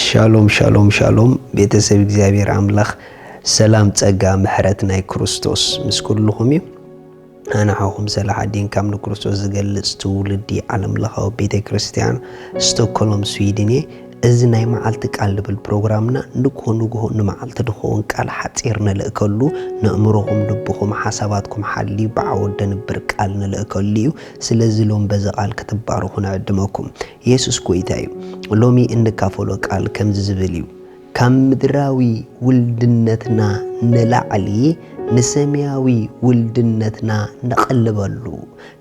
ሻሎም ሻሎም ሻሎም፣ ቤተሰብ እግዚኣብሔር ኣምላኽ፣ ሰላም ጸጋ ምሕረት ናይ ክርስቶስ ምስ ኩልኹም እዩ። ኣነ ሓኹም ሰላሓዲን ካብ ንክርስቶስ ዝገልጽ ትውልዲ ዓለም ለኻዊ ቤተ ክርስቲያን ስቶክሆልም ስዊድን እየ። እዚ ናይ መዓልቲ ቃል ዝብል ፕሮግራምና ንግሆ ንግሆ ንመዓልቲ ዝኸውን ቃል ሓጺር ነልእከሉ፣ ነእምሮኹም ልብኹም ሓሳባትኩም ሓልዩ ብዓወት ደንብር ቃል ነልእከሉ እዩ። ስለዚ ሎም በዚ ቃል ክትባረኹ ንዕድመኩም። የሱስ ጎይታ እዩ። ሎሚ እንካፈሎ ቃል ከምዚ ዝብል እዩ። ካብ ምድራዊ ውልድነትና ንላዕሊ ንሰማያዊ ውልድነትና ንቐልበሉ።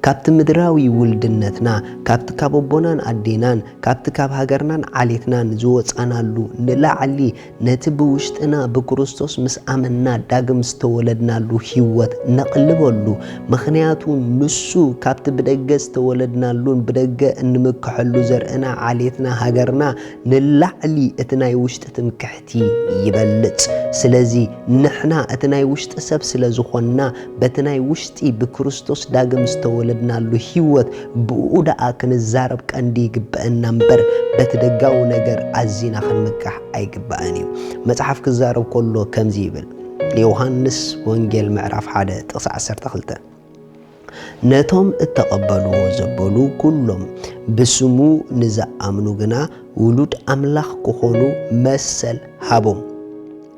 ካብቲ ምድራዊ ውልድነትና፣ ካብቲ ካብ ኣቦናን ኣዴናን፣ ካብቲ ካብ ሃገርናን ዓሌትናን ዝወጻናሉ ንላዕሊ፣ ነቲ ብውሽጥና ብክርስቶስ ምስ ኣመንና ዳግም ዝተወለድናሉ ህይወት ነቕልበሉ። ምኽንያቱ ንሱ ካብቲ ብደገ ዝተወለድናሉን ብደገ እንምክሐሉ ዘርእና፣ ዓሌትና፣ ሃገርና ንላዕሊ እቲ ናይ ውሽጢ ትምክሕቲ ይበልጽ። ስለዚ ንሕና እቲ ናይ ውሽጢ ሰብ ስለ ዝኾንና፣ በቲ ናይ ውሽጢ ብክርስቶስ ዳግም ዝተወለድናሉ ህይወት ብኡ ደኣ ክንዛረብ ቀንዲ ይግብአና እምበር፣ በቲ ደጋዊ ነገር ኣዚና ክንምካሕ ኣይግባእን እዩ። መጽሓፍ ክዛረብ ከሎ ከምዚ ይብል፣ ዮሃንስ ወንጌል ምዕራፍ ሓደ ጥቕሲ ዓሰርተ ክልተ፣ ነቶም እተቐበልዎ ዘበሉ ኩሎም፣ ብስሙ ንዝኣምኑ ግና ውሉድ ኣምላኽ ክኾኑ መሰል ሃቦም።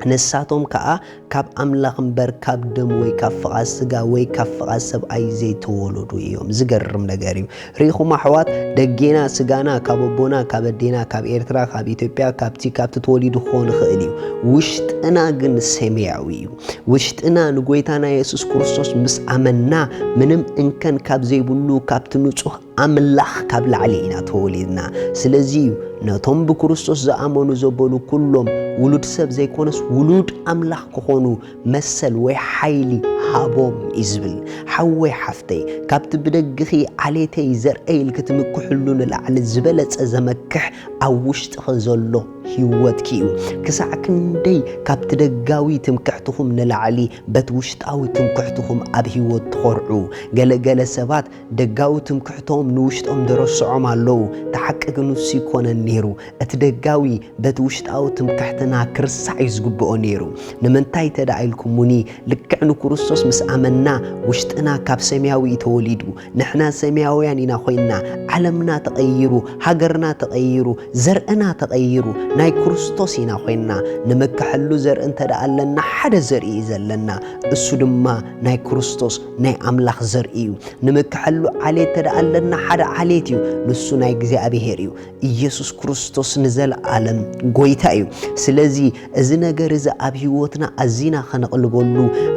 ንሳቶም ከኣ ካብ ኣምላኽ እምበር ካብ ደም ወይ ካብ ፍቓድ ስጋ ወይ ካብ ፍቓድ ሰብኣይ ዘይተወለዱ እዮም። ዝገርም ነገር እዩ። ርኢኹም ኣሕዋት፣ ደጌና ስጋና ካብ ኣቦና፣ ካብ ኣዴና፣ ካብ ኤርትራ፣ ካብ ኢትዮጵያ፣ ካብቲ፣ ካብቲ ተወሊዱ ክኸውን ይኽእል እዩ። ውሽጥና ግን ሰማያዊ እዩ። ውሽጥና ንጎይታና የሱስ ክርስቶስ ምስ ኣመንና፣ ምንም እንከን ካብ ዘይብሉ ካብቲ ንጹህ ኣምላኽ ካብ ላዕሊ ኢና ተወሊድና። ስለዚ እዩ ነቶም ብክርስቶስ ዝኣመኑ ዘበሉ ኩሎም፣ ውሉድ ሰብ ዘይኮነስ ውሉድ ኣምላኽ ክኾኑ መሰል ወይ ሓይሊ ሃቦም እዩ ዝብል። ሓወይ ሓፍተይ፣ ካብቲ ብደግኺ ዓሌተይ ዘርእይ ኢልኪ ትምክሕሉ ንላዕሊ ዝበለጸ ዘመክሕ ኣብ ውሽጥኺ ዘሎ ህይወትኪ እዩ። ክሳዕ ክንደይ ካብቲ ደጋዊ ትምክሕትኹም ንላዕሊ በቲ ውሽጣዊ ትምክሕትኹም ኣብ ህይወት ትኾርዑ። ገለ ገለ ሰባት ደጋዊ ትምክሕቶም ንውሽጦም ደረስዖም ኣለዉ። እቲ ሓቂ ግን ንሱ ይኮነን ነይሩ። እቲ ደጋዊ በቲ ውሽጣዊ ትምክሕትና ክርሳዕ እዩ ዝግብኦ ነይሩ። ንምንታይ እንተ ደኣ ኢልኩሙኒ፣ ልክዕ ንክርስቶስ ምስ ኣመንና ውሽጥና ካብ ሰማያዊ እዩ ተወሊዱ። ንሕና ሰማያውያን ኢና ኮይንና። ዓለምና ተቐይሩ፣ ሃገርና ተቐይሩ፣ ዘርእና ተቐይሩ፣ ናይ ክርስቶስ ኢና ኮይንና። ንምክሐሉ ዘርኢ እንተ ደኣ ኣለና፣ ሓደ ዘርኢ እዩ ዘለና። እሱ ድማ ናይ ክርስቶስ፣ ናይ ኣምላኽ ዘርኢ እዩ። ንምክሐሉ ዓሌት እንተ ደኣ ኣለና፣ ሓደ ዓሌት እዩ። ንሱ ናይ እግዚኣብሄር እዩ። ኢየሱስ ክርስቶስ ንዘለኣለም ጎይታ እዩ። ስለዚ እዚ ነገር እዚ ኣብ ህይወትና ኣዚና ከነቕልበሉ፣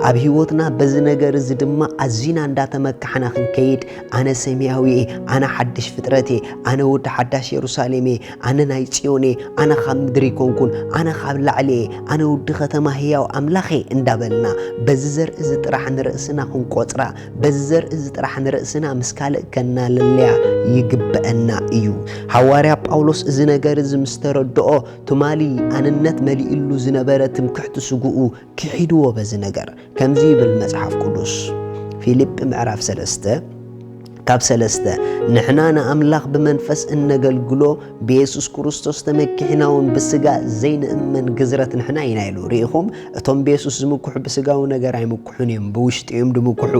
ኣብ ህይወትና በዚ ነገር እዚ ድማ ኣዚና እንዳተመካሕና ክንከይድ፣ ኣነ ሰማያዊ እየ፣ ኣነ ሓድሽ ፍጥረት እየ፣ ኣነ ወዲ ሓዳሽ የሩሳሌም እየ፣ ኣነ ናይ ጽዮን እየ፣ ኣነ ካብ ምድሪ ኣይኮንኩን፣ ኣነ ካብ ላዕሊ እየ፣ ኣነ ወዲ ከተማ ህያው ኣምላኽ እየ እንዳበልና በዚ ዘርኢ እዚ ጥራሕ ንርእስና ክንቆጽራ፣ በዚ ዘርኢ እዚ ጥራሕ ንርእስና ምስ ካልእ ከናለልያ ይግብአና እዩ። ሃዋርያ ጳውሎስ እዚ ነገር እዚ ምስ ተረድኦ፣ ትማሊ ኣንነት መሊእሉ ዝነበረ ትምክሕቲ ስግኡ ክሒድዎ በዚ ነገር። ከምዚ ይብል መጽሓፍ ቅዱስ፣ ፊልጲ ምዕራፍ ሰለስተ ካብ ሰለስተ፣ ንሕና ንኣምላኽ ብመንፈስ እነገልግሎ፣ ብየሱስ ክርስቶስ ተመኪሕና እውን ብስጋ ዘይንእመን ግዝረት ንሕና ኢና ኢሉ። ርኢኹም፣ እቶም ብየሱስ ዝምክሑ ብስጋዊ ነገር ኣይምክሑን እዮም፣ ብውሽጢ እዮም ዝምክሑ።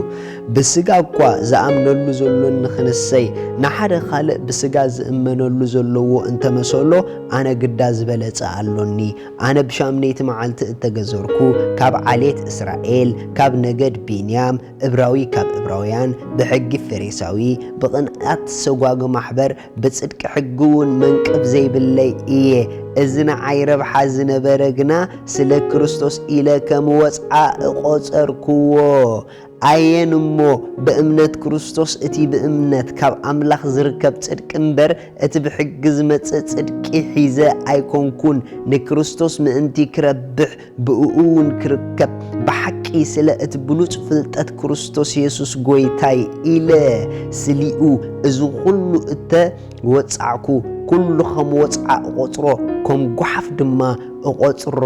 ብስጋ እኳ ዝኣምነሉ ዘሎኒ ክንሰይ፣ ንሓደ ካልእ ብስጋ ዝእመነሉ ዘለዎ እንተመሰሎ፣ ኣነ ግዳ ዝበለጸ ኣሎኒ። ኣነ ብሻምነይቲ መዓልቲ እተገዘርኩ፣ ካብ ዓሌት እስራኤል፣ ካብ ነገድ ቢንያም፣ እብራዊ ካብ እብራውያን፣ ብሕጊ ፈሪሳዊ፣ ብቕንኣት ሰጓጉ ማሕበር፣ ብጽድቂ ሕጊ እውን መንቅብ ዘይብለይ እየ። እዚ ንዓይ ረብሓ ዝነበረ ግና ስለ ክርስቶስ ኢለ ከም ወጽዓ እቖጸርክዎ። ኣየን እሞ ብእምነት ክርስቶስ፣ እቲ ብእምነት ካብ ኣምላኽ ዝርከብ ጽድቂ እምበር፣ እቲ ብሕጊ ዝመጽእ ጽድቂ ሒዘ ኣይኮንኩን፣ ንክርስቶስ ምእንቲ ክረብሕ ብእኡ እውን ክርከብ፣ ብሓቂ ስለ እቲ ብሉጽ ፍልጠት ክርስቶስ የሱስ ጐይታይ ኢለ ስሊኡ እዚ ኹሉ እተወጻዕኩ ኩሉ ከም ወጽዓ እቖጽሮ፣ ከም ጓሓፍ ድማ እቖጽሮ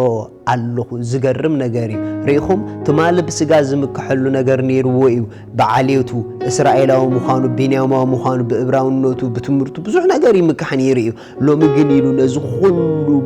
ኣለኹ። ዝገርም ነገር እዩ። ርኢኹም፣ ትማሊ ብስጋ ዝምክሐሉ ነገር ነይርዎ እዩ። ብዓሌቱ፣ እስራኤላዊ ምዃኑ፣ ቢንያማዊ ምዃኑ፣ ብእብራውነቱ፣ ብትምህርቱ ብዙሕ ነገር ይምካሕ ነይሩ እዩ። ሎሚ ግን ኢሉ ነዚ ኩሉ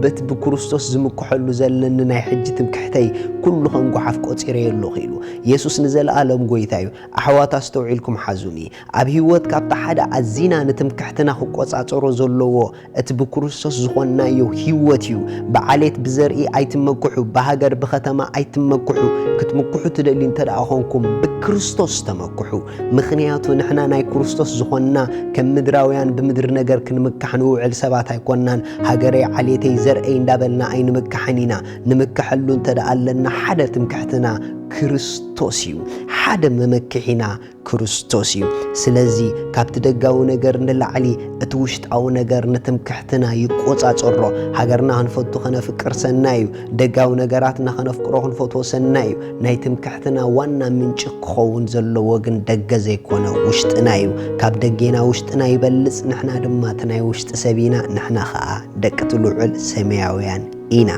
በቲ ብክርስቶስ ዝምክሐሉ ዘለኒ ናይ ሕጂ ትምክሕተይ ኩሉ ከም ጓሓፍ ቆጺረዮ ኣለኹ ኢሉ። የሱስ ንዘለኣለም ጎይታ እዩ። ኣሕዋት ኣስተውዒልኩም ሓዙኒ። ኣብ ህይወት ካብቲ ሓደ ኣዚና ንትምክሕትና ክቆጻጸሮ ዘለዎ እቲ ብክርስቶስ ዝኾንናዮ ህይወት እዩ። ብዓሌት ብዘርኢ ኣይትመክሑ፣ ብሃገር ብኸተማ ኣይትመክሑ። ክትምክሑ ትደልዩ እንተ ደኣ ኾንኩም ብክርስቶስ ተመክሑ። ምኽንያቱ ንሕና ናይ ክርስቶስ ዝኾንና ከም ምድራውያን ብምድሪ ነገር ክንምካሕ ንውዕል ሰባት ኣይኮንናን። ሃገረይ ዓሌተይ ዘርእይ እንዳበልና ኣይንምካሕን ኢና። ንምክሐሉ እንተ ደኣ ኣለና ሓደ ትምክሕትና ክርስቶስ እዩ። ሓደ መመክሒና ክርስቶስ እዩ። ስለዚ ካብቲ ደጋዊ ነገር ንላዕሊ እቲ ውሽጣዊ ነገር ንትምክሕትና ይቆጻጸሮ። ሃገርና ክንፈቱ ከነፍቅር ሰናይ እዩ። ደጋዊ ነገራትና ከነፍቅሮ ክንፈትዎ ሰናይ እዩ። ናይ ትምክሕትና ዋና ምንጪ ክኸውን ዘለዎ ግን ደገ ዘይኮነ ውሽጥና እዩ። ካብ ደጌና ውሽጥና ይበልጽ፣ ንሕና ድማ እቲ ናይ ውሽጢ ሰብ ኢና። ንሕና ኸኣ ደቂ እቲ ልዑል ሰማያውያን ኢና።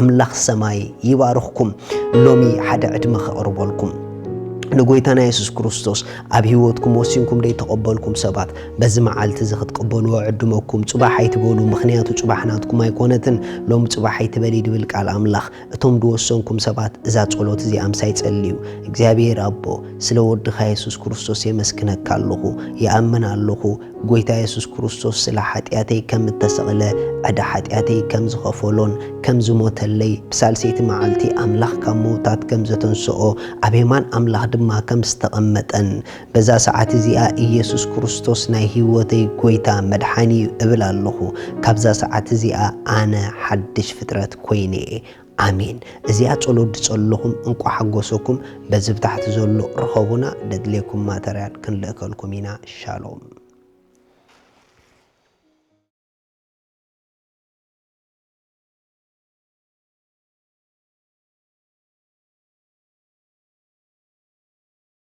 ኣምላኽ ሰማይ ይባርኽኩም። ሎሚ ሓደ ዕድመ ከቕርበልኩም ንጎይታና የሱስ ክርስቶስ ኣብ ህይወትኩም ወሲንኩም ደይተቐበልኩም ሰባት፣ በዚ መዓልቲ እዚ ክትቅበልዎ ዕድመኩም። ጽባሕ ኣይትበሉ፣ ምኽንያቱ ጽባሕ ናትኩም ኣይኮነትን። ሎም ጽባሕ ኣይትበሊ ድብል ቃል ኣምላኽ። እቶም ድወሰንኩም ሰባት እዛ ጸሎት እዚኣ ምሳይ ጸልዩ። እግዚኣብሔር ኣቦ፣ ስለ ወድኻ የሱስ ክርስቶስ የመስግነካ ኣለኹ፣ ይኣምን ኣለኹ። ጎይታ የሱስ ክርስቶስ ስለ ሓጢኣተይ ከም እተሰቕለ፣ ዕዳ ሓጢኣተይ ከም ዝኸፈሎን ከም ዝሞተለይ፣ ብሳልሰይቲ መዓልቲ ኣምላኽ ካብ ምዉታት ከም ዘተንስኦ፣ ኣብ የማን ኣምላኽ ድማ ከም ዝተቐመጠን፣ በዛ ሰዓት እዚኣ ኢየሱስ ክርስቶስ ናይ ህይወተይ ጎይታ መድሓኒ እዩ እብል ኣለኹ። ካብዛ ሰዓት እዚኣ ኣነ ሓድሽ ፍጥረት ኮይነ እየ። ኣሜን። እዚኣ ጸሎት ዝጸለኹም እንቋ ሓጎሰኩም። በዚ ብታሕቲ ዘሎ ርኸቡና፣ ደድልየኩም ማተርያል ክንልእከልኩም ኢና። ሻሎም።